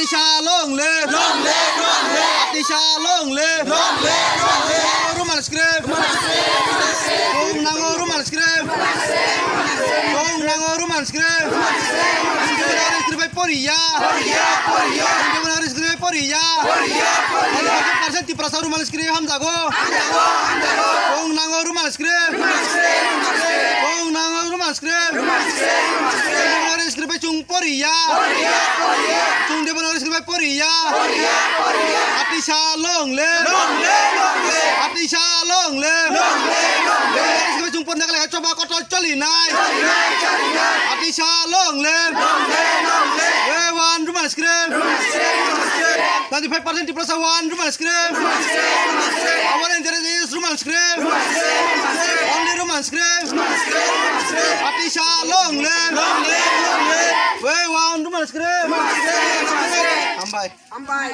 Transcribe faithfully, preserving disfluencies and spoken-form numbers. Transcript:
Atisa long live! Long live! Long live! Atisa long live! Long live! Long live! Rumal script! Chwng nango rumal script! Chwng nango rumal script! Chwng nango rumal script! Poriya! Poriya! Poriya! Poriya! Poriya! Poriya! Tiprasa rumal script hamjago! Hamjago! Hamjago! Chwng nango rumal script! Rumal script! Rumal script! Chwng nango rumal script! Rumal script! Rumal script! Devanagari script bai chwng poriya! Poriya! Poriya! Chwng Devanagari script bai poriya! Poriya! Poriya! Atisa long live! Long live! Long live! Atisa long live! Long live! Long live! Devanagari script bai chwng porna khlai choba kotor cholinai! Cholinai! Cholinai! Atisa long live! Long live! Long live! We want rumal script! Rumal script! Rumal script! Ninety-five percent Tiprasa want rumal script! Rumal script! Rumal script! Our interest is rumal script! Rumal script! Rumal script! Only rumal script! Rumal script! Rumal script! Atisa long live! Long live! Long live! We want rumal script! Rumal script! Rumal script! Hambai. Hambai.